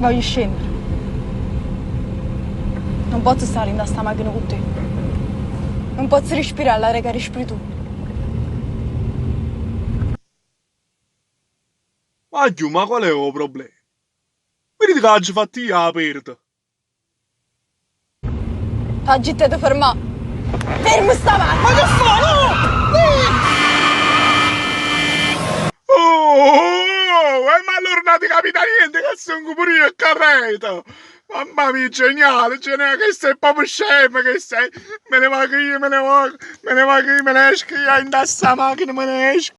Voglio scendere. Nun pozzo stà dint' 'a sta machina cu te. Nun pozzo respirà l'aria ca respiri tu. Guagliù, ma qual è 'o problema? Vedite che aggio fatto io 'a perda. T'aggio ditto 'e te fermà. Ferma sta macchina! Ma che fa? No! Oh, e ma allora non avete capito niente che sono pure io qua arreto. Mamma mia, geniale, geniale, che è proprio scemo, che sei. Me ne vado io, me ne vado, me ne vado io, me ne esco io in sta macchina, me ne esco.